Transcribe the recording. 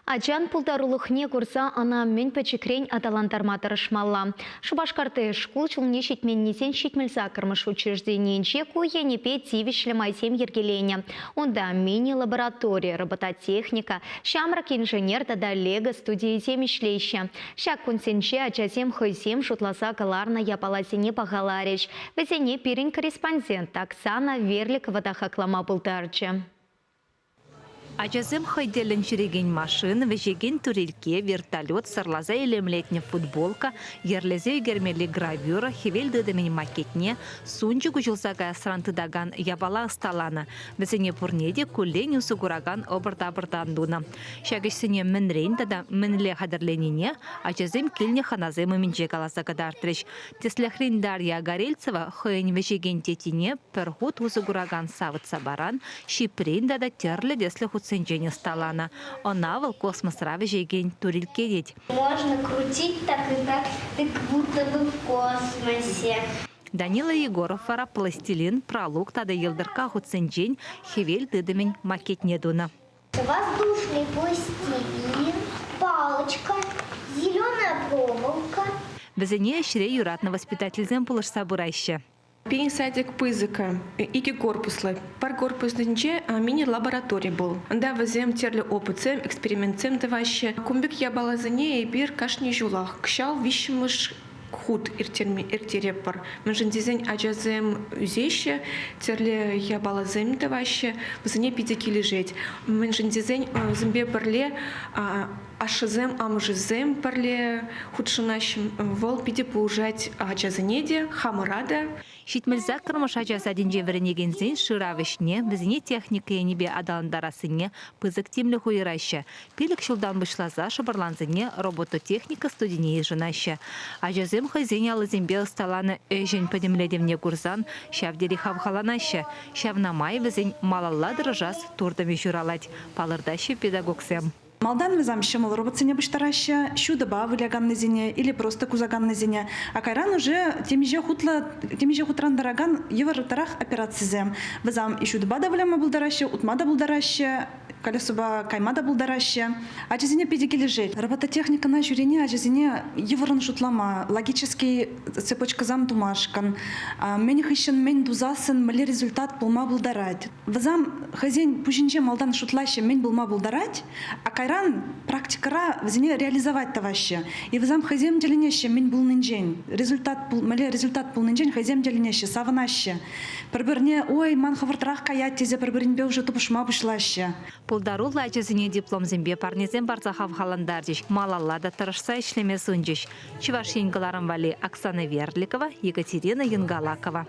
Ачан пултарулӑхне курса ӑна мӗн пӗчӗкрен аталантарма тӑрӑшмалла. Шупашкарти шкул ҫулне ҫитменнисен 78-мӗш учрежденийӗнче ку енӗпе тивӗҫлӗ майсем йӗркеленӗ. Унта мини-лаборатори, робототехника, ҫамрӑк инженер тата лего студийӗсем ӗҫлеҫҫӗ. Ҫак кунсенче ачасем хӑйсем шутласа кӑларнӑ япаласене пахаларӗҫ. Вӗсене пирӗн корреспондент Оксана Верликова та хаклама пултарчӗ. Ачасем хӑй тӗллӗн ҫӳрекен машина, вӗҫекен турилкке, вертолет, сӑрласа илемлетнӗ футболка, йӗрлесе ӳкермелли гравюра, хӗвел тытӑмӗн макетне, сунчӑк уҫӑлса каясран тытакан япала ӑсталанӑ. Вӗсене пурне те куллен усӑ куракан ӑпӑр-тапӑртан тунӑ. Ҫак ӗҫсене мӗнрен тата мӗнле хатӗрленине ачасем килнӗ хӑнасем умӗнче каласа кӑтартрӗҫ. Тӗслӗхрен, Дарья Горельцева хӑйӗн вӗҫекен теттине пӗр хут усӑ куракан савӑт-сапаран, ҫипрен тата тӗрлӗ тӗслӗ хутсенчен ӑсталанӑ. Ӑна вӑл космосра вӗҫекен турилкке тет. Можно крутить так и так, ты как будто бы в космосе. Данила Егоров вара пластилин, пралук тата йӑлтӑркка хутсенчен хӗвел тытӑмӗн макетне тунӑ. Воздушный пластилин, палочка, зеленая проволока. Вӗсене ӗҫре юратнӑ воспитательсем пулӑшса пыраҫҫӗ. Пирӗн садик пысӑк, икӗ корпуслӑ. Пӗр корпусӗнче мини-лаборатори пул. Унта вӗсем тӗрлӗ опытсем, экспериментсем тӑваҫҫӗ. Кун пек япаласене эпир кашни ҫулах кӑҫал виҫҫӗмӗш хут ирттеретпӗр. Мӗншӗн тесен ачасем ӳсеҫҫӗ, тӗрлӗ япаласем тӑваҫҫӗ, вӗсене питӗ килӗшет. Мӗншӗн тесен вӗсемпе пӗрле ашшӗсем, амӑшӗсем пӗрле хутшӑнаҫҫӗ. Вӑл питӗ пулӑшать ачасене те, хамӑра та. 78-мӗш ача садӗнче вӗренекенсен шырав ӗҫне, вӗсене техника енӗпе аталантарассине пысӑк тимлӗх уйӑраҫҫӗ. Пилӗк ҫултан пуҫласа шӑпӑрлансене робототехника студине йышӑнаҫҫӗ. Ачасем хӑйсен аллисемпе ӑсталанӑ ӗҫӗн пӗтӗмлетӗвне курсан ҫав тери хавхаланаҫҫӗ. Ҫавна май вӗсен малалла тӑрӑшас туртӑмӗ ҫуралать, палӑртаҫҫӗ педагогсем. Малтан вӗсем ҫӑмӑл роботсене пуҫтараҫҫӗ, ҫутӑпа выляканнисене или просто кусаканнисене, а кайран уже темиҫе хутлӑ, темиҫе хутран тӑракан йывӑртарах операцисем. Вӗсем ҫутӑпа та выляма пултараҫҫӗ, утма та пултараҫҫӗ, колесопа кайма та пултараҫҫӗ. Ачасене питӗ килӗшет. Робототехникӑна ҫӳрени ачасене йывӑррӑн шутлама, логический цепочкӑсем тумашкӑн, мӗн хыҫҫӑн мӗн тусассӑн мӗнле результат пулма пултарать. Вӗсем хӑйсен пуҫӗнче малтан шутлаҫҫӗ, мӗн пулма пултарать, а кайран практикӑра вӗсене реализовать тӑваҫҫӗ. И вӗсем хӑйсем тӗлӗнеҫҫӗ мӗн пулнинчен, результат, мӗнле результат пулнинчен хӑйсем тӗлӗнеҫҫӗ, савӑнаҫҫӗ. Пӗр-пӗрне ой, ман хӑвӑртрах каять тесе пӗр-пӗринпе уже тупӑшма пуҫлаҫҫӗ. Пултаруллӑ ачасене дипломсемпе парнесем парса хавхалантарчӗҫ, малалла та тӑрӑшса ӗҫлеме сунчӗҫ. Чӑваш Ен кӑларӑм валли Оксана Верликова, Екатерина Янгалакова.